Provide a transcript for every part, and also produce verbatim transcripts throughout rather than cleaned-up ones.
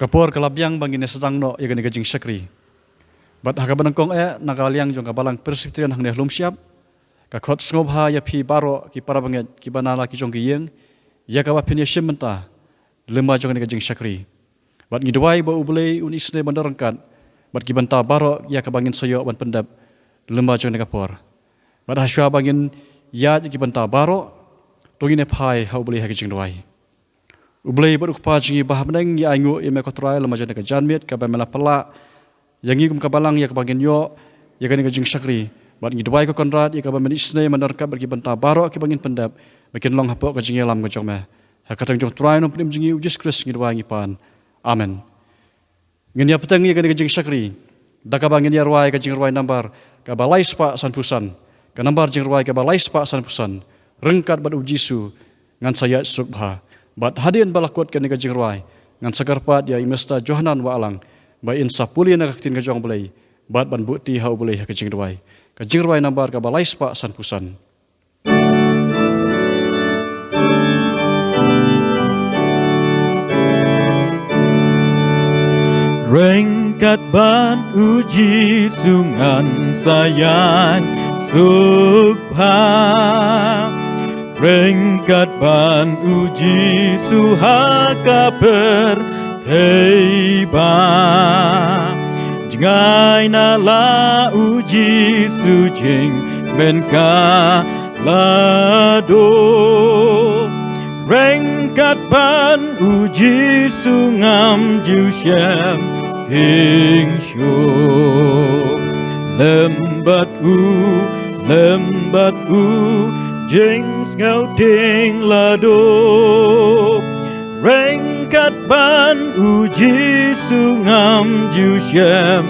Ka por ka la biang ba ngin ïa sdang noh ïa kane ka jingshakri. Bad ha kaba nyngkong eh, na ka liang jong ka Balang Presbyterian hangne ha Lum Shyiap, ka khot sngewbha ïa phi baroh ki para bangeit, ki ba na la ki jong ki ïing, ïa kaba phin ïa shim bynta lem bad jong kane ka jingshakri. Bad ngi duwai ba U Blei un isynei ban don ryngkat bad ki bynta baroh ïa kaba ngin sa ïoh ban pyndep lem bad jong kane ka por. Bad ha shuwa ba ngin ïaid ïa ki bynta baroh, to ngin ïa phai ha U Blei ha ka jingduwai. U Blei bad U Kpa jong ngi ba ha bneng, ngi ainguh ïa me ko Trai lem bad jong kane ka janmiet kaba me la pynlah ïa ngi kum ka Balang ïa kaba ngin ïoh ïa kane ka jingshakri. Bad ngi duwai ko Kynrad ïa kaba men isynei ban don ryngkat bad ki bynta baroh kiba ngin pyndep, ba kin long hapoh ka jingïalam ka jong me. Ha ka kyrteng jong U Trai Nongpynim jong ngi U Jisu Khrist ngi duwai ngi pan. Amen. Ngin ïa bteng ïa kane ka jingshakri da kaba ngin ïa rwai ka jingrwai nambar kaba lai spah sanphew san. Ka nambar jingrwai kaba lai spah sanphew san: Ryngkat bad U Jisu ngan sa ïaid suk bha. Bad hadien ba la kut kane ka jingrwai, ngan sa kyrpad ïa i Mister Johanan Wahlang ba in sa pule na ka Ktien ka jong U Blei bad ban buh kti ha U Blei ha ka jingduwai. Ka jingrwai nambar kaba lai spah sanphew san. Ryngkat bad U Jisu ngan sa ïaid suk bha. Ryngkat bad U Jisu ha ka pyrthei ba jngai na la U Jisu jingmen ka la duh. Ryngkat bad U Jisu ngam ju shem tieng shuh. Lem bad U, lem bad U jingsngew tieng la duh. Ryngkat bad U Jisu ngam ju shem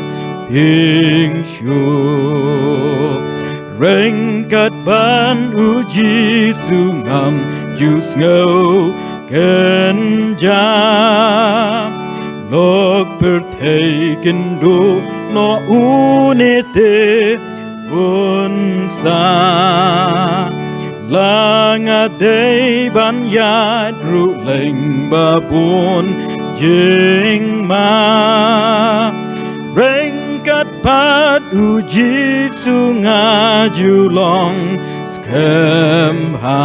tieng shuh. Ryngkat bad U Jisu ngam ju sngew kynja. Lok pyrthei kin duh noh une te bun sa. La nga dei ban ïaid ruh lyngba bun jingma. Ryngkat bad U Jisu nga ju long skhem bha.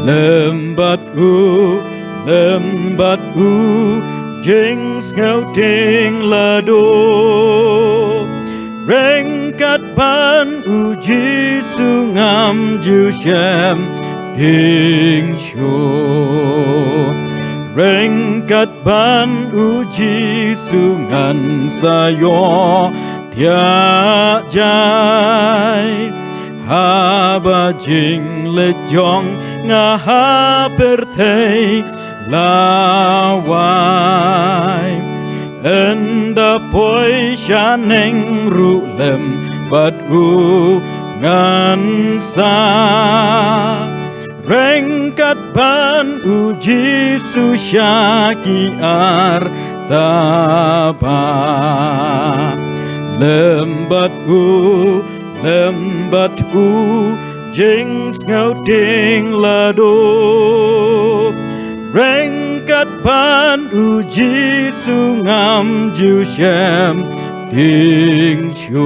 Lem bad U, lem bad U jingsngew tieng la duh. Ryngkat bad U Jisu ngam ju shem tieng shuh. Ryngkat bad U Jisu ngan sa ïoh thiah jai. Haba jingleit jong nga ha pyrthei la wai, ynda poi shaneng ruh lem bad U ngan sa. Ryngkat bad U Jisu sha ki artaba. Lem bad U, lem bad U jingsngew tieng la duh. Ryngkat bad U Jisu ngam ju shem tieng shuh.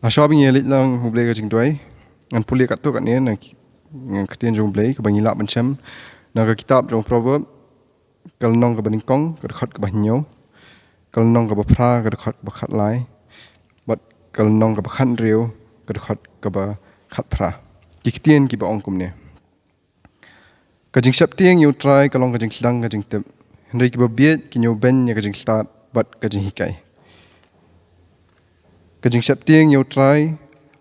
Hashuwa ba ngin ïa leit lang ha U Blei ka jingduwai, ngan pule katto katne na ki, na ka Ktien jong U Blei kaba ngi lah ban shem na ka kitab jong Proverb, ka lynnong kaba nyngkong, ka dkhot kaba hynñiew, ka lynnong kaba phra, ka dkhot kaba khatlai, bad ka lynnong kaba khathynriew, ka dkhot kaba khatphra. Ki ktien kiba ong kumne: Ka jingsheptieng ïa U Trai ka long ka jingsdang ka jingtip, hynrei kiba bieit ki ñiewbeiñ ïa ka jingstad bad ka jinghikai. Ka jingsheptieng ïa U Trai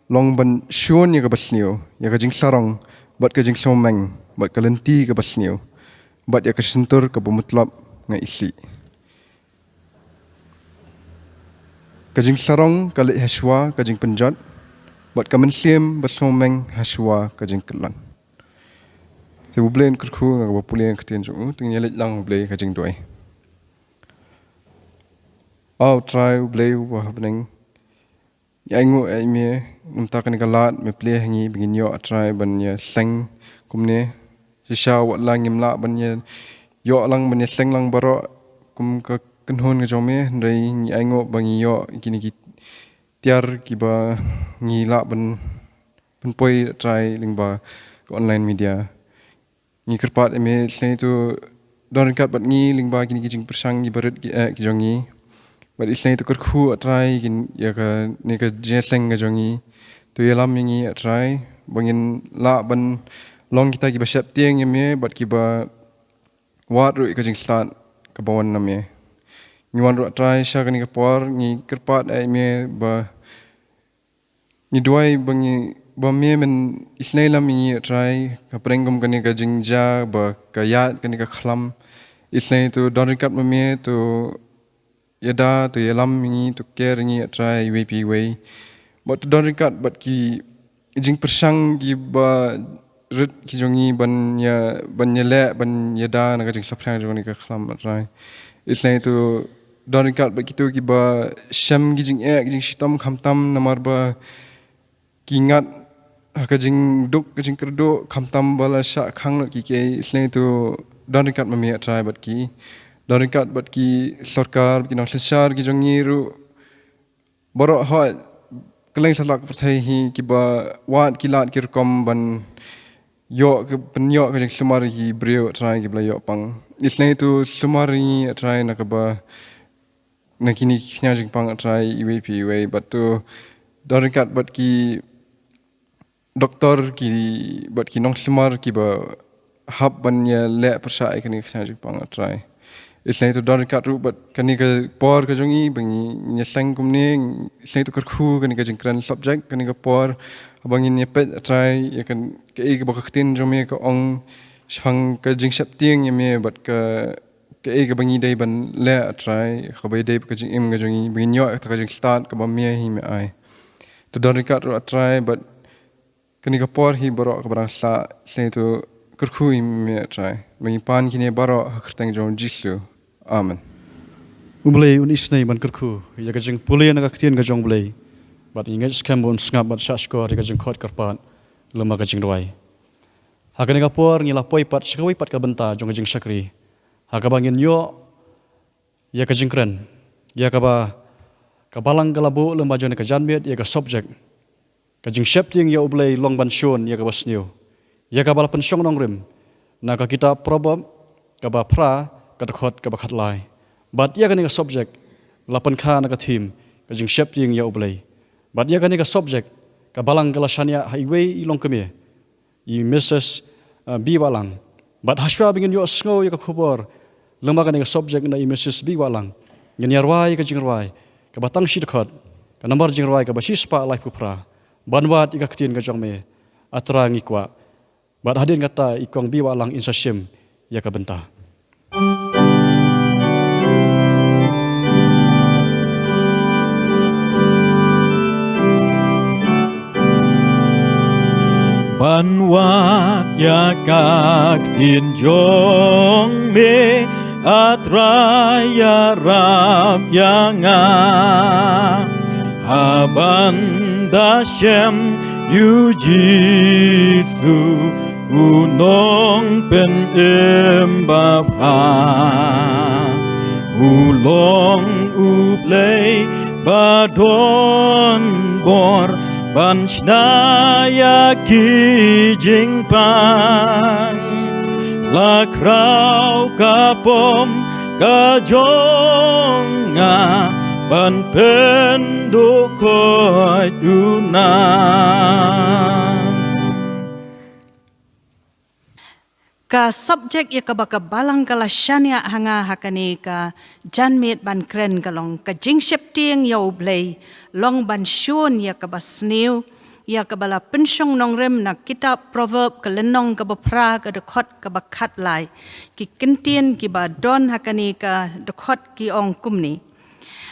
long ban shun ïa kaba sniew, ïa ka jingsarong bad ka jingsngewmeng, bad ka lynti kaba sniew, bad ïa ka shyntur kaba mutlop nga isih. Ka jingsarong ka leit hashuwa ka jingpynjot, bad ka mynsiem ba sngewmeng hashuwa ka jingkyllon. Te U Blei un kyrkhu ïa kaba pule ïa ka Ktien jong U, te ngin ïa leit lang ha U Blei ka jingduwai. A U Trai U Blei uba ha bneng, ngi ainguh ïa Me Namar kane ka lad me plie ha ngi ba ngin ïoh, A Trai, ban ïa seng kumne. Shisha wat la ngim lah ban ïa ïoh lang, ban ïa seng lang baroh kum ka kynhun ka jong me, hynrei ngi ainguh ba ngi ïoh kine ki tiar kiba ngi lah ban pynpoi, A Trai, lyngba ka online media. Ngi kyrpad ïa me, isynei to don ryngkat bad ngi lyngba kine ki jingpyrshang kiba rit ki, eh, ki jong ngi. Bad isynei to kyrkhu, A Trai, kin ïa kane ka jingïaseng ka jong ngi. To ïalam ïa ngi, A Trai, ba ngin lah ban long kita kiba sheptieng ïa me bad kiba wad ruh ïa ka jingstad kaba wan na me. Ngi wan ruh, A Trai, sha kane ka por, ngi kyrpad ïa me ba ngi duwai ba ngi, ba me men isynei lam ïa ngi, A Trai, hapdeng kum kane ka jingjia ba ka ïaid kane ka khlam. Isynei to don ryngkat ma me, to ïada, to ïalam ïa ngi, to care ïa ngi, A Trai, iwei pa iwei. Bad to don ryngkat bad ki jingpyrshang kiba rit ki jong ngi ban ïa, ban ïaleh, ban ïada na ka jingsaphriang jong kane ka khlam, A Trai. Isynei to don ryngkat bad kito kiba shem ki jingeh, ki jingshitom khamtam namar ba ki ngat ha ka jingduk, ka jingkyrduh, khamtam ba la shah khang lut ki kei. Isynei to don ryngkat ma me, A Trai, bad ki. Don ryngkat bad ki sorkar, bad ki nongsynshar ki jong ngi ruh baroh ha kylleng satlak pyrthei hi, kiba wad ki lad ki rukom ban ïoh ka, pynïoh ka jingsumar ïa ki briew, A Trai, kiba la ïoh pang. Isynei to sumar ïa ngi, A Trai, na kaba, na kine ki khñiang jingpang, A Trai, iwei pa iwei. Bad to don ryngkat bad ki doktor, ki, bad ki nongsumar kiba hap ban ïaleh pyrshah ïa kane ka khñiang jingpang, A Trai. Isynei to don ryngkat ruh bad kane ka por ka jong ngi ba ngi, ngi ïaseng kumne. Isynei to kyrkhu kane ka jingkren subject, kane ka por ba ngin ïapeit, A Trai, ïa kan, kaei kaba ka ktien jong me ka ong shaphang ka jingsheptieng ïa me bad ka, kaei kaba ngi dei ban leh, A Trai, kaba dei ka jingim ka jong ngi, ba ngin ïoh kata ka jingstad kaba me hi me ai. To don ryngkat ruh, A Trai, bad kane ka por hi baroh kaba dang sah. Isynei to kyrkhu ïa me, A Trai. Ba ngi pan kine baroh ha ka kyrteng jong U Jisu. Amen. U Blei un isynei ban kyrkhu ïa ka jingpule na ka ktien ka jong U Blei. Bad ngi ngeit skhem ba un sngap bad shahshkor ïa ka jingkhot kyrpad lem bad ka jingrwai. Ha kane ka por ngi la poi pat sha kawei pat ka bynta jong ka jingshakri, ha kaba ngin ïoh ïa ka jingkren, ïa kaba ka Balang ka la buh lem bad jong kane ka janmiet, ïa ka subject, ka jingsheptieng ïa U Blei long ban shun ïa kaba sniew, ïa kaba la pynshong nongrim na ka kitab Proverb kaba phra, ka dkhot kaba khatlai. Bad ïa kane ka subject la pynkha na ka theme, ka jingsheptieng ïa U Blei. Bad ïa kane ka subject ka Balang ka la shaniah ha iwei i longkmie, i Mrs, uh, B Wahlang. Bad hashwa ba ngin ïohsngew ïa ka khubor lem bad kane ka subject na i Mrs B Wahlang, ngin ïa rwai ïa ka jingrwai kaba tang shi dkhot, ka nambar jingrwai kaba shispah laiphew phra, Ban wad ïa ka ktien ka jong me, A Trai ngi kwah. Bad hadien kata i Kong B Wahlang in sa shim ïa ka bynta. Ban wad ïa ka ktien jong me, A Trai, ïarap ïa nga. Haba nga da shem ïa U Jisu, U Nongpynim babha. U long U Blei ba don bor ban shna ïa ki jingpang. La khraw ka pom ka jong nga ban pyndukot u nang. Ka subject ïa kaba ka Balang ka la shaniah ha nga ha kane ka janmiet ban kren ka long, ka jingsheptieng ïa U Blei long ban shun ïa kaba sniew, ïa kaba la pynshong nongrim na kitab Proverb ka lynnong kaba phra, ka dkhot kaba khatlai. Ki kyntien kiba don ha kane ka dkhot ki ong kumne.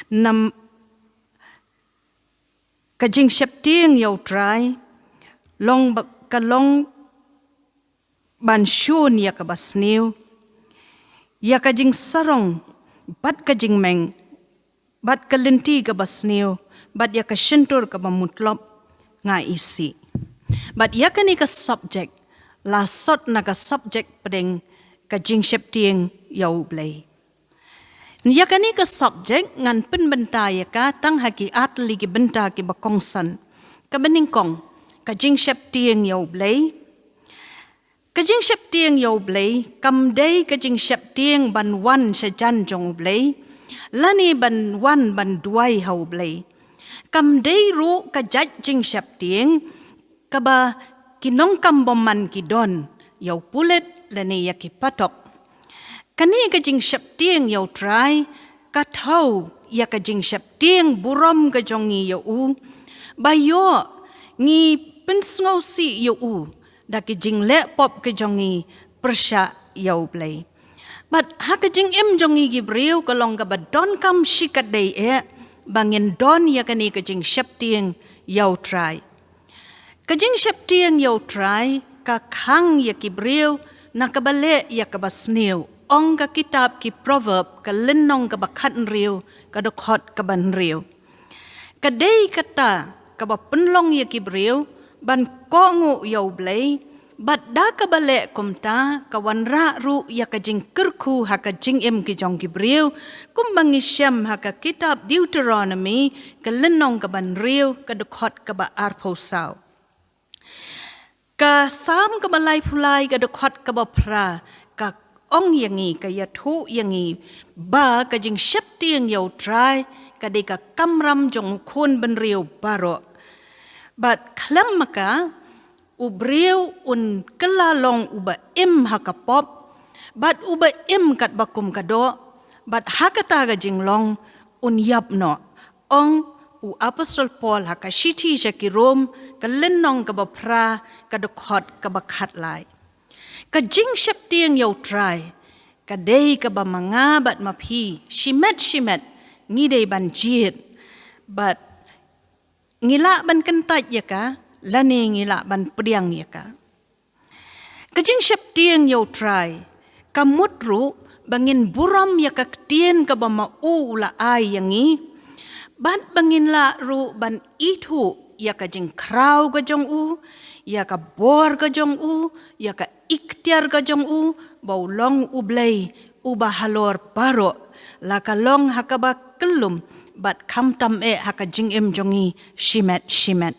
Nam, ka jingsheptieng ïa U Trai long ba, ka long ban shun ïa kaba sniew, ïa ka jingsarong bad ka jingmeng, bad ka lynti kaba sniew, bad ïa ka shyntur kaba mutlop, nga isih. Bad ïa kane ka subject la sot na ka subject pdeng ka jingsheptieng ïa U Blei. Ïa kane ka subject ngan pynbynta ïa ka tang ha ki artylli ki bynta kiba kongsan. Kaba nyngkong, ka jingsheptieng ïa U Blei. Ka jingsheptieng ïa U Blei kam dei ka jingsheptieng ban wan shajan jong U Blei, lane ban wan ban duwai ha U Blei. Kam dei ruh ka jait jingsheptieng kaba ki nongkam bymman ki don ïa u pulit lane ïa ki patok. Kane ka jingsheptieng ïa U Trai ka thew ïa ka jingsheptieng burom ka jong ngi ïa U, ba ïoh ngi pynsngewsih ïa U da ki jingleh pop ka jong ngi pyrshah ïa U Blei. Bad ha ka jingim jong ngi ki briew ka long kaba donkam shikatdei eh ba ngin don ïa kane ka jingsheptieng ïa U Trai. Ka jingsheptieng ïa U Trai ka khang ïa ki briew na kaba leh ïa kaba sniew, ong ka kitab ki Proverb ka lynnong kaba khathynriew ka dkhot kaba hynriew. Ka dei kata kaba pynlong ïa ki briew ban kohnguh ïa U Blei, bad da kaba leh kumta ka wanrah ruh ïa ka jingkyrkhu ha ka jingim ki jong ki briew, kumba ngi shem ha ka kitab Deuteronomy ka lynnong kaba hynriew ka dkhot kaba arphew saw. Ka Salm kaba laiphew lai ka dkhot kaba phra ka ong ïa ngi, ka ïathuh ïa ngi ba ka jingsheptieng ïa U Trai ka dei ka kamram jong u khun bynriew baroh. Bad khlem ma ka, u briew un kylla long uba im ha ka pop, bad uba im katba kum ka doh, bad ha kata ka jinglong un ïap noh, ong u Apostol Paul ha ka shithi sha ki Rom ka lynnong kaba phra ka dkhot kaba khatlai. Ka jingsheptieng ïa U Trai ka dei kaba ma nga bad ma phi shimet shimet ngi dei ban jied, bad ngi lah ban kyntait ïa ka lane ngi lah ban pdiang ïa ka. Ka jingsheptieng ïa U Trai ka mut ruh ba ngin burom ïa ka ktien kaba ma U u la ai ïa ngi, bad ba ngin lah ruh ban ithuh ïa ka jingkhraw ka jong U, ïa ka bor ka jong U, ïa ka iktiar ka jong U, ba U long U Blei uba halor baroh, la ka long ha kaba kyllum bad khamtam eh ha ka jingim jong ngi shimet shimet.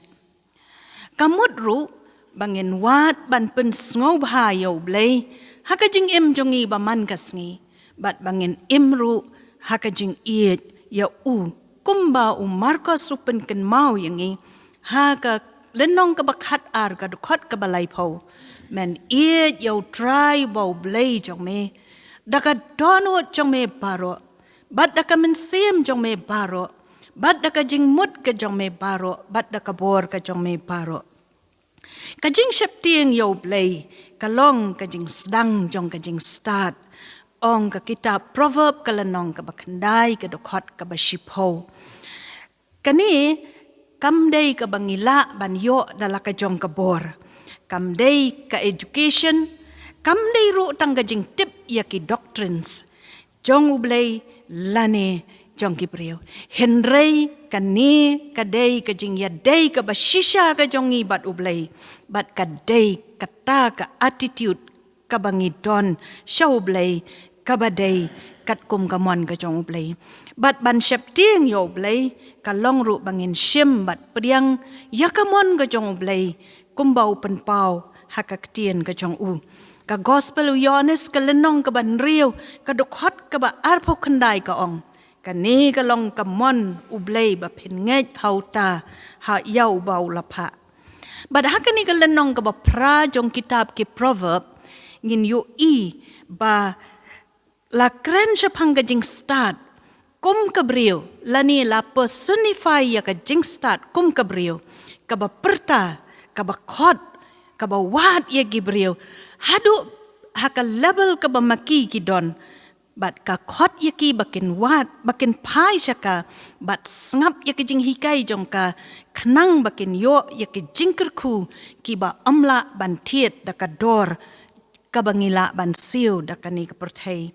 Ka mut ruh ba ngin wad ban pynsngewbha ïa U Blei ha ka jingim jong ngi ba man ka sngi, bad ba ngin im ruh ha ka jingïeit ïa U, kumba u Markos u pynkynmaw ïa ngi ha ka lynnong kaba khatar ka dkhot kaba laiphew: Men ïeit ïa U Trai uba U Blei jong me da ka dohnud jong me baroh, bad da ka mynsiem jong me baroh, bad da ka jingmut ka jong me baroh, bad da ka bor ka jong me baroh. Ka jingsheptieng ïa U Blei ka long ka jingsdang jong ka jingstad, ong ka kitab Proverb ka lynnong kaba khyndai ka dkhot kaba shiphew. Kane kam dei kaba ngi lah ban ïoh da la ka jong ka bor. Kam dei ka education, kam dei ruh tang ka jingtip ïa ki doctrines jong U Blei lane jong ki briew. Hynrei kane ka dei ka jingïadei kaba shisha ka jong ngi bad U Blei, bad ka dei kata ka attitude kaba ngi don sha U Blei, kaba dei katkum ka mon ka jong U Blei. Bad ban sheptieng ïa U Blei ka long ruh ba ngin shim bad pdiang ïa ka mon ka jong U Blei, kumba u pynpaw ha ka ktien ka jong U. Ka Gospel u Ïoannis ka lynnong kaba hynriew ka dkhot kaba arphew khyndai ka ong: Kane ka long ka mon U Blei ba phin ngeit ha uta ha ïa uba u la phah. Bad ha kane ka lynnong kaba phra jong kitab ki Proverb ngin ïohi ba la kren shaphang ka jingstad kum ka briew, lane la personify ïa ka jingstad kum ka briew kaba pyrta, kaba khot, kaba wad ïa ki briew haduh ha ka level kaba ma ki ki don, bad ka khot ïa ki ba kin wad, ba kin phai sha ka, bad sngap ïa ka jinghikai jong ka, khnang ba kin ïoh ïa ka jingkyrkhu kiba ym lah ban thied da ka dor kaba ngi lah ban siew da kane ka pyrthei.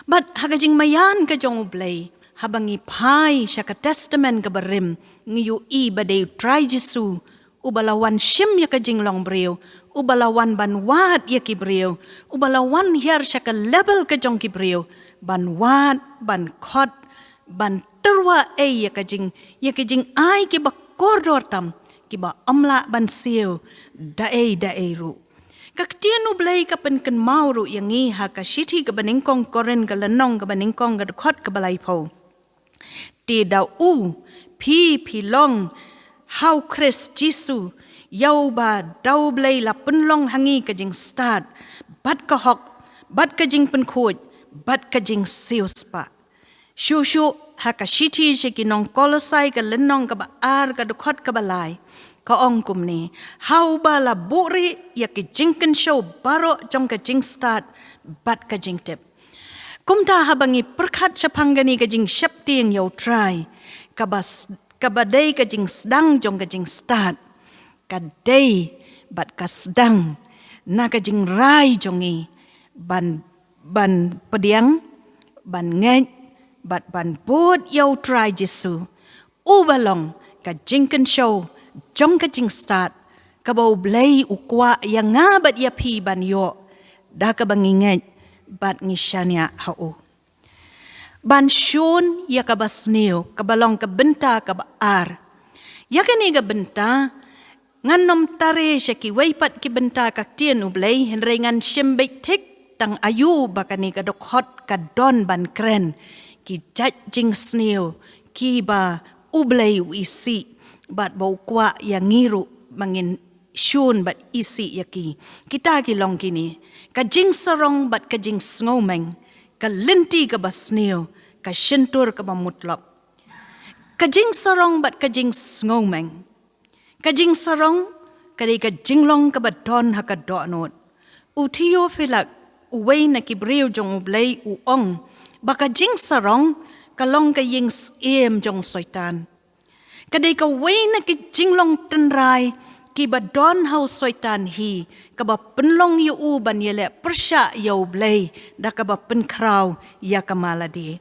Bad ha ka jingmaïan ka jong U Blei, haba ngi phai sha ka Testament kaba rim, ngi ïohi ba dei U Trai Jisu uba la wan shim ïa ka jinglong briew, uba la wan ban wad ïa ki briew, uba la wan hiar sha ka level ka jong ki briew, ban wad, ban khot, ban tyrwa ei ïa ka jing, ïa ka jingai kiba kordor tam, kiba ym lah ban siew da ei da ei ruh. Ka ktien U Blei ka pynkynmaw ruh ïa ngi ha ka shithi kaba nyngkong Korinth ka lynnong kaba nyngkong ka dkhot kaba laiphew. Te da u, phi, phi long ha u Khrist Jisu, ïa uba da U Blei la pynlong ha ngi ka jingstad, bad ka hok, bad ka jingpynkhuid, bad ka jingsiewspah. Shuh shuh ha ka shithi sha ki nong Kolosai ka lynnong kaba ar ka dkhot kaba lai, ka ong kumne: Ha uba la buhrieh ïa ki jingkynshew baroh jong ka jingstad bad ka jingtip. Kumta haba ngi pyrkhat shaphang kane ka jingsheptieng ïa U Trai, kaba s-, kaba dei ka jingsdang jong ka jingstad, ka dei bad ka sdang na ka jingrai jong ngi ban, ban pdiang, ban ngeit, bad ban bud ïa U Trai Jisu, uba long ka jingkynshew jong ka jingstad, kaba U Blei u kwah ïa nga bad ïa phi ban ïoh, da kaba ngi ngeit bad ngi shaniah ha u. Ban shun ïa kaba sniew, kaba long ka bynta kaba ar. Ïa kane ka bynta, ngan ym tare sha kiwei pat ki bynta ka ktien U Blei, hynrei ngan shim beit thik tang aïu ba kane ka dkhot ka don ban kren ki jait jingsniew kiba U Blei u isih, bad ba u kwah ïa ngi ruh ba ngin shun bad isih ïa ki. Kita ki long kine: ka jingsarong bad ka jingsngewmeng, ka lynti kaba sniew, ka shyntur kaba mutlop. Ka jingsarong bad ka jingsngewmeng. Ka jingsarong ka dei ka jinglong kaba don ha ka dohnud. U Theophilus, uwei na ki briew jong U Blei, u ong ba ka jingsarong ka long ka ïing syiem jong u Soitan. Ka dei kawei na ki jinglong tynrai kiba don ha u Soitan hi, kaba pynlong ïa u ban ïaleh pyrshah ïa U Blei da kaba pynkhraw ïa ka malade.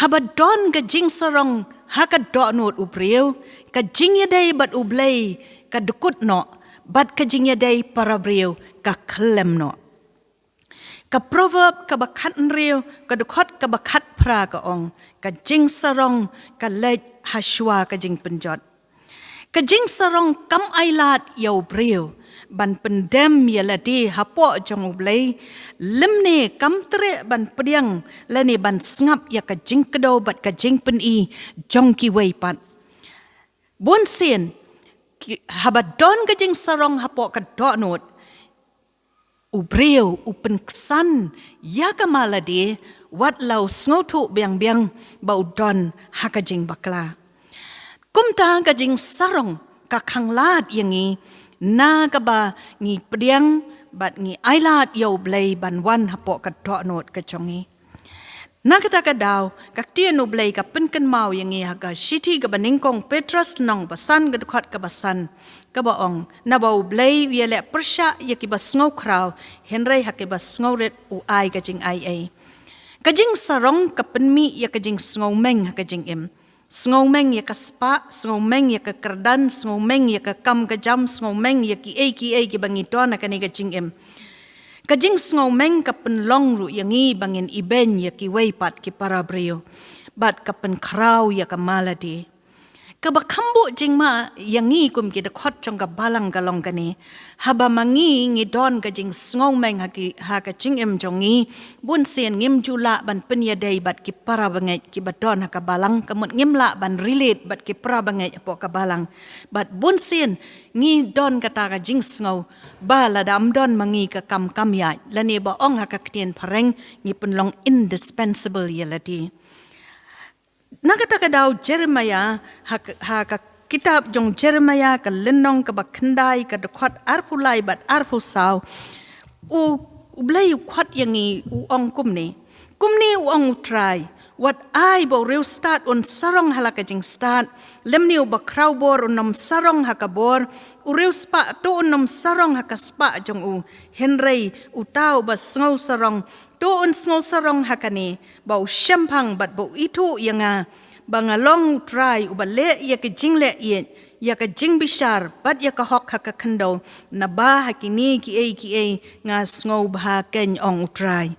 Haba don ka jingsarong ha ka dohnud u briew, ka jingïadei bad U Blei ka dkut noh, bad ka jingïadei para briew ka khyllem noh. Ka Proverb kaba khathynriew, ka dkhot kaba khatphra ka ong: Ka jingsarong ka leit ha shuwa ka jingpynjot. Ka jingsarong kam ailad ïa u briew ban pyndem ïa lade hapoh jong U Blei, lymne kam treh ban pdiang lane ban sngap ïa ka jingkdew bad ka jingpyni jong kiwei pat. Bunsien, ki, haba don ka jingsarong hapoh ka dohnud, u briew u pynksan ïa ka malade, wat la u sngewthuh biang biang ba u don ha ka jingbakla. Kumta ka jingsarong ka khanglad ïa ngi, na kaba ngi pdiang bad ngi ailad ïa U Blei ban wan hapoh ka dohnud ka jong ngi. Na kata ka daw, ka ktien U Blei ka pynkynmaw ïa ngi ha ka shithi kaba nyngkong Petros lynnong ba san ka dkhot kaba san, kaba ong: Naba U Blei u ïaleh pyrshah ïa kiba sngewkhraw, hynrei ha kiba sngewrit u ai ka jingaiei. Ka jingsarong ka pynmih ïa ka jingsngewmeng ha ka jingim. Sngewmeng ïa ka spah, sngewmeng ïa ka kyrdan, sngewmeng ïa ka kam ka jam, sngewmeng ïa kiei kiei kiba ngi don ha kane ka jingim. Ka jingsngewmeng ka pynlong ruh ïa ngi ba ngin ibeiñ ïa kiwei pat ki para briew, bad ka pynkhraw ïa ka malade. Kaba kham buh jingma ïa ngi kum ki dkhot jong ka balang ka long kane: Haba ma ngi ngi don ka jingsngewmeng ha ki, ha ka jingim jong ngi, bunsien ngim ju lah ban pynïadei bad ki para bangeit kiba don ha ka balang, ka mut ngim lah ban relate bad ki para bangeit hapoh ka balang. Bad bunsien ngi don kata ka jingsngew ba lada ym don ma ngi ka kam kam ïaid, lane ba ong ha ka ktien phareng, ngi pynlong indispensable ïa lade. Na kata ka daw Jeremiah, ha ka, ha ka kitab jong Jeremiah ka lynnong kaba khyndai ka dkhot arphew lai bad arphew saw, u, U Blei u khot ïa ngi u ong kumne: Kumne u ong U Trai: Wat ai ba u riewstad un sarong ha la ka jingstad, lymne uba khrawbor un ym sarong ha ka bor, u riewspah to un ym sarong ha ka spah jong u, hynrei uta uba sngewsarong to un sngewsarong ha kane, ba u shemphang bad ba u ithuh ïa nga, ba nga long U Trai uba leh ïa ka jingleh ïeit, ïa ka jingbishar bad ïa ka hok ha ka khyndew, naba ha kine kiei kiei nga sngewbha kein, ong U Trai.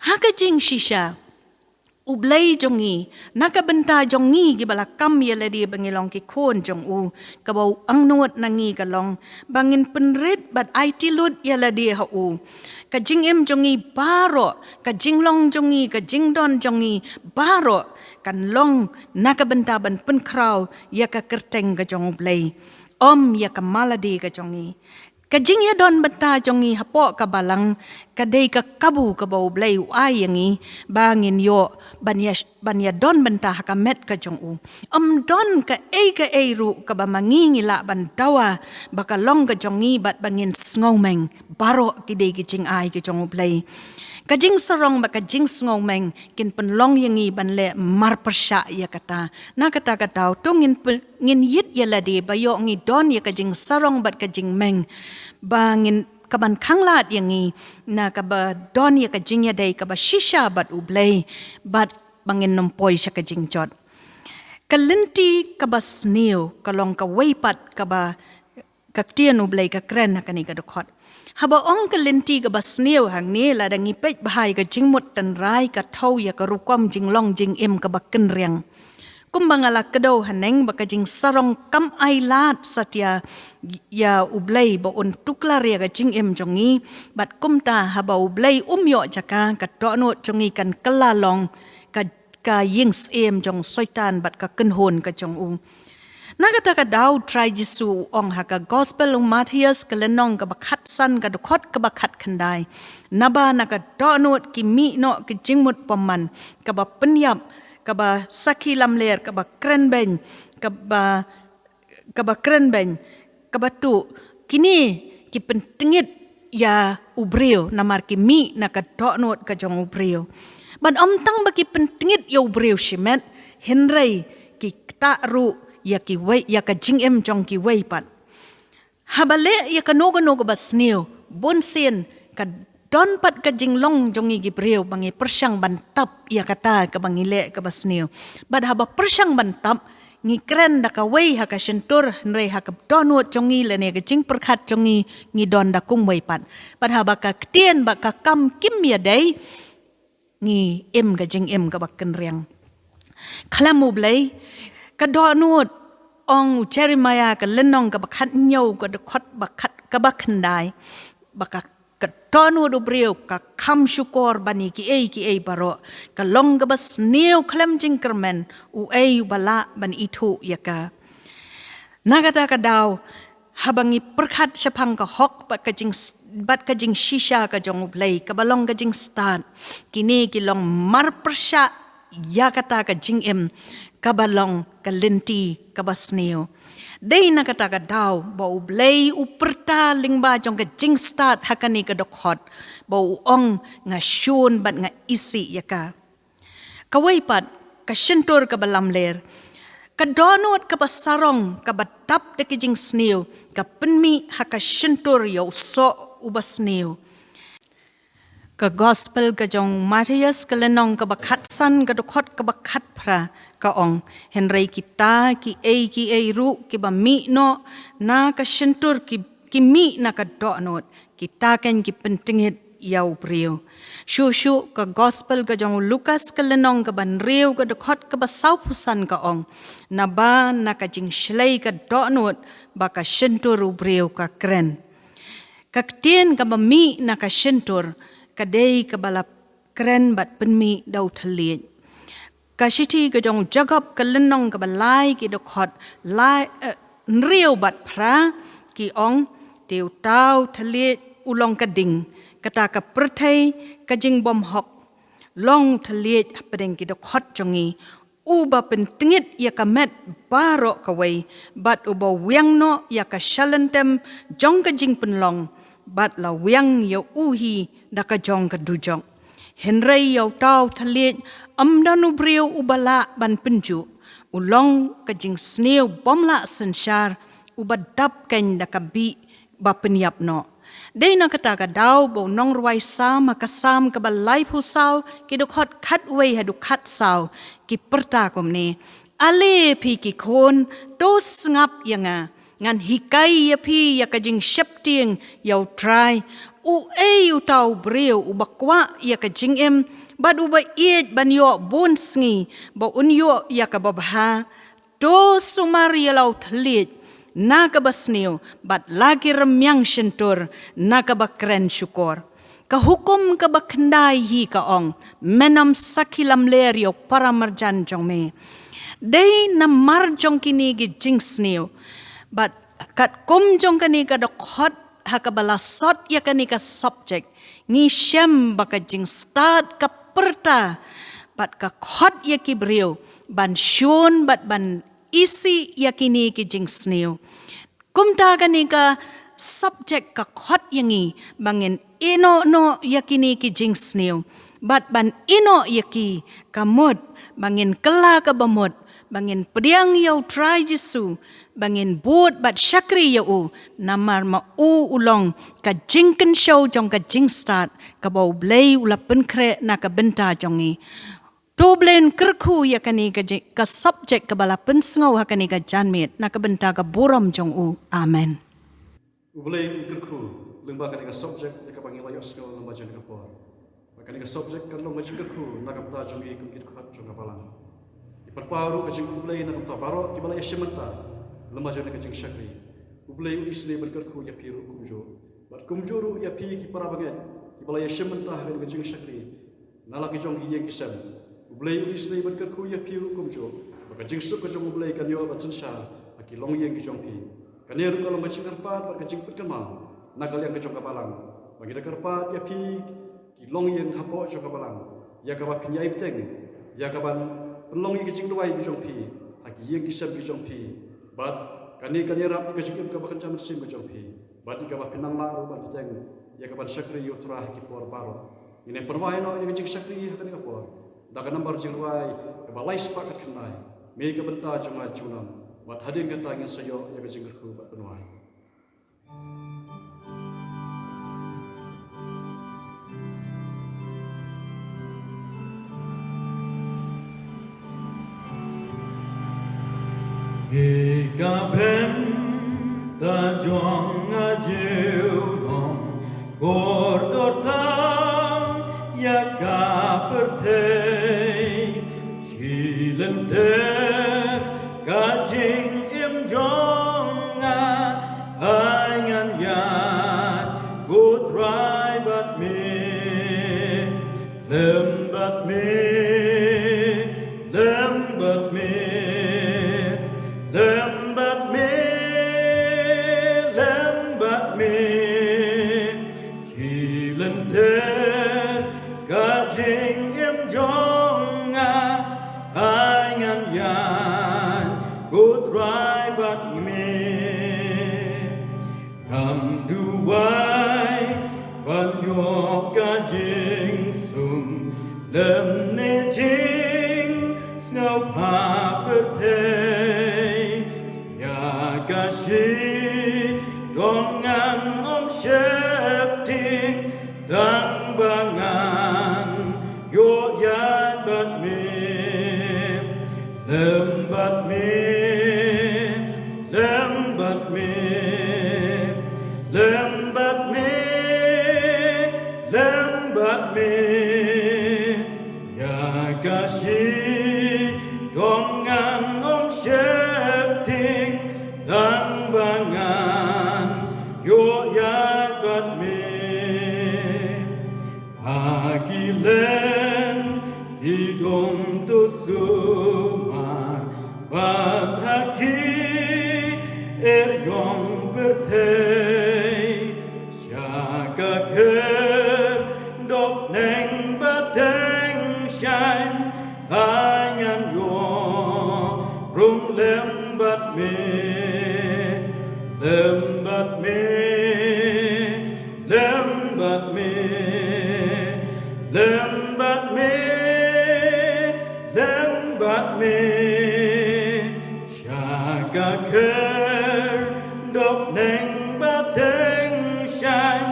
Ha ka jingshisha, U Blei jong ngi, na ka bynta jong ngi kiba la kam ïa lade ba ngi long ki khun jong u, kaba u angnud na ngi ka long ba ngin pynrit bad aiti lut ïa lade ha u. Ka jingim jong ngi baroh, ka jinglong jong ngi, ka jingdon jong ngi baroh kan long na ka bynta ban pynkhraw ïa ka kyrteng ka jong U Blei, ym ïa ka malade ka jong ngi. Ka jingïadon bynta jong ngi hapoh ka balang ka dei ka kabu kaba U Blei u ai ïa ngi ba ngin ïoh ban ïa, ban ïadon bynta ha ka met ka jong u. Ym don kaei kaei ruh kaba ma ngi ngi lah ban dawa ba ka long ka jong ngi bad ba ngin sngewmeng. Baroh ki dei ki jingai ki jong U Blei. Ka jingsarong bad ka jingsngewmeng kin pynlong ïa ngi ban leh marpyrshah ïa kata. Na kata ka daw to ngin pyn-, ngin ïit ïa lade ba ïoh ngi don ïa ka jingsarong bad ka jingmeng, ba ngin, kaban khanglad ïa ngi na kaba don ïa ka jingïadei kaba shisha bad U Blei bad ba ngin nym poi sha ka jingjot. Ka lynti kaba sniew ka long kawei pat kaba ka ktien U Blei ka kren ha kane ka dkhot. Haba ong ka lynti kaba sniew hangne, lada ngi peit bha ïa ka jingmut tynrai, ka thew ïa ka rukom jinglong jingim kaba kynriang. Kumba nga la kdew haneng ba ka jingsarong kam ailad satia ïa U Blei ba un tuklar ïa ka jingim jong ngi, bad kumta haba U Blei um ïoh jaka, ka dohnud jong ngi kan kylla long ka, ka ïing syiem jong Soitan bad ka kynhun ka jong u. Na kata ka daw U Trai Jisu u ong ha ka Gospel u Mathaios ka lynnong kaba khatsan ka dkhot kaba khatkhyndai. Naba na ka dohnud ki mih noh ki jingmut bymman, kaba pynïap, kaba sakhi lamler, kaba krenbeiñ, kaba, kaba krenbeiñ, kaba tuh. Kine ki pyntngit ïa u briew namar ki mih na ka dohnud ka jong u briew. Bad ym tang ba ki pyntngit ïa u briew shimet, hynrei ki ktah ruh ïa kiwei, ïa ka jingim jong kiwei pat. Haba leh ïa kano kano kaba sniew, bunsien ka don pat ka jinglong jong ngi ki briew ba ngi pyrshang ban tap ïa kata kaba ngi leh kaba sniew. Bad haba pyrshang ban tap, ngi kren da kawei ha ka shyntur, hynrei ha ka dohnud jong ngi lane ka jingpyrkhat jong ngi, ngi don da kumwei pat. Bad haba ka ktien bad ka kam kim ïadei, ngi im ka jingim kaba kynriang. Khlem U Blei, ka dohnud, ong u Jeremiah ka lynnong kaba khathynñiew ka dkhot ba khat, kaba khyndai, ba ka, ka dohnud u briew ka kham shukor ban ïa kiei kiei baroh, ka long kaba sniew khlem jingkyrmen, uei uba lah ban ithuh ïa ka. Na kata ka daw, haba ngi pyrkhat shaphang ka hok bad ka jing, bad ka jingshisha ka jong U Blei, kaba long ka jingstad, kine ki long marpyrshah ïa kata ka jingim kaba long ka lynti kaba sniew. Dei na kata ka daw ba U Blei u pyrta lyngba jong ka jingstad ha kane ka dkhot, ba u ong, nga shun bad nga isih ïa ka. Kawei pat, ka shyntur kaba lamler. Ka dohnud kaba sarong, kaba dap da ka jingsniew, ka pynmih ha ka shyntur ïa u soh uba sniew. Ka Gospel ka jong u Mathaios ka lynnong kaba khatsan ka dkhot kaba khatphra ka ong, hynrei kita kiei kiei ruh kiba mih noh na ka shyntur ki, ki mih na ka dohnud, kita kein ki pyntngit ïa u briew. Shuh shuh ka Gospel ka jong u Lukas ka lynnong kaba hynriew ka dkhot kaba sawphew san ka ong, naba na ka jingshlei ka dohnud bad ka shyntur u briew ka kren. Ka ktien kaba mih na ka shyntur ka dei kaba la kren bad pynmih da u thylliej. Ka shithi ka jong u Jakob ka lynnong kaba lai ki dkhot lai, eh, hynriew bad phra ki ong, te uta u thylliej u long ka ding, kata ka pyrthei ka jingbymhok, long u thylliej hapdeng ki dkhot jong ngi, uba pyntngit ïa ka met baroh kawei, bad uba wiang noh ïa ka shalynter jong ka jingpynlong, bad la wiang ïa u hi da ka jong ka dujok. Hynrei ïa uta u thylliej ym don u briew uba lah ban pynjuh, u long ka jingsniew bym lah synshar, uba dap kein da ka bih ba pynïap noh. Dei na kata ka daw ba u nongrwai Salm ha ka Salm kaba laiphew saw ki dkhot khatwei haduh khatsaw ki pyrta kumne, Ale phi ki khun, to sngap ïa nga, ngan hikai ïa phi ïa ka jingsheptieng ïa U Trai. Uei uta u briew uba kwah ïa ka jingim, bad uba ïeit ban ïoh bun sngi, ba un ïoh ïa kaba bha? To sumar ïa la u thylliej na kaba sniew, bad la ki rmiang shyntur na kaba kren shukor. Ka hukum kaba khyndai hi ka ong, men ym sakhi lamler ïa u para marjan jong me. Dei namar jong kine ki jingsniew, bad katkum jong kane ka dkhot ha kaba la sot ïa kane ka subject, ngi shem ba ka jingstad ka pyrta bad ka khot ïa ki briew ban shun bad ban isih ïa kine ki jingsniew. Kumta kane ka subject ka khot ïa ngi ba ngin ïehnoh noh ïa kine ki jingsniew, bad ban ïehnoh ïa ki ka mut ba ngin kylla kaba mut, ba ngin pdiang ïa U Trai Jisu, ba ngin bud bad shakri ïa u, namar ma u u long ka jingkynshew jong ka jingstad kaba U Blei u la pynkhreh na ka bynta jong ngi. To U Blei un kyrkhu ïa kane ka ji-, ka subject kaba la pynsngew ha kane ka janmiet na ka bynta ka burom jong u. Amen. U Blei un kyrkhu lyngba kane ka subject ïa kaba ngi la ïohsngew lyngba jong ka por. Ba kane ka subject kan long ka jingkyrkhu na ka bynta jong ngi kum ki dkhot jong ka balang. Ngi pynpaw ruh ka jingkhublei na ka bynta baroh kiba la ïashim bynta lyngba jong ka jingshakri. U Blei un isynei ban kyrkhu ïa phi ruh kumjuh. Bad kumjuh ruh ïa phi ki para bangeit kiba la ïashim bynta ha kane ka jingshakri na la ki jong ki ïing ki sem. U Blei un isynei ban kyrkhu ïa phi ruh kumjuh, ba ka jingsuk ka jong U Blei kan ïoh ban synshar ha ki longïing ki jong phi. Kane ruh ka long ka jingkyrpad bad ka jingpynkynmaw na ka liang ka jong ka balang, ba ngi da kyrpad ïa phi ki longïing hapoh jong ka balang, ïa kaba phin ïai bteng, ïa kaban pynlong ïa ki jingduwai ki jong phi ha ki ïing ki sem ki jong phi. Bad kane kan ïarap ïa ka jingim kaba kynja mynsiem ka jong phi, bad ïa kaba phin nang lah ruh ban bteng ïa kaban shakri ïa U Trai ha ki por baroh. Ngin ïa pynwai noh ïa ka jingshakri ha kane ka por da ka nambar jingrwai kaba lai spah khatkhyndai: Me ka bynta jong nga junom. Bad hadien kata ngin sa ïoh ïa ka jingkyrkhu bad pynwai. Ïa ka bynta jong nga junom, kordor tam ïa ka pyrthei. Shi lynter ka jingim jong nga, ai ngan ïaid, ko Trai, bad me. Lem bad me, lem bad me, lem bad me, lem bad me. Shi lynter ka jingim jong nga, ai ngan ïaid, ko Trai, bad me. Ngam duwai ban ïoh ka jingsuk lymne jingsngewbha pyrthei. Ïa ka shitom ngan ym sheptieng, tang ba ngan ïoh ïaid bad me. Lem bad me, lem bad me, lem bad me, lem bad me. Ïa ka shitom ngan ym sheptieng, tang ba ngan ïoh ïaid bad me. Ha ki lynti dum to sumar, bad ha ki eriong pyrthei. Sha ka khyrdop neng ba teng shaiñ, ai ngan ïoh rung lem bad me. Lem bad me, lem bad me, lem bad me, lem bad me. Sha ka khyrdop neng ba teng shaiñ,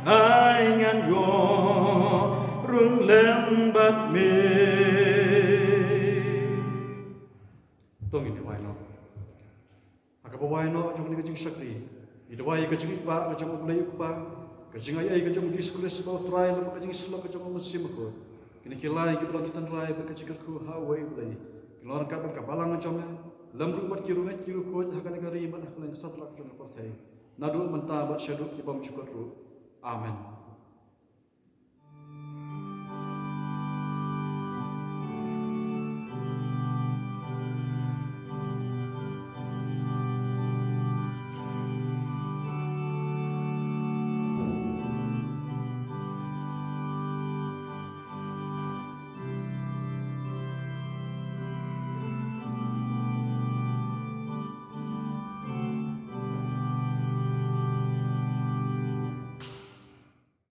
ai ngan ïoh rung lem bad me. Ai noh jong kane ka jingshakri, ngi duwai ka jingpang ka jong U Blei U Kpa, ka jingai ei ka jong U Jisu Khrist U Trai, lem ka jingsyllok ka jong U Mynsiem Bakhuid. Kine ki lai kiba long ki tynrai bad ka jingkyrkhu ha uwei U Blei, ki long ryngkat bad ka balang jong me, lem ruh bad ki riewngeit ki riewkhuid ha kane ka ri bad ha kylleng ka satlak jong ka pyrthei, naduh mynta bad shaduh ki bymjukut ruh. Amen.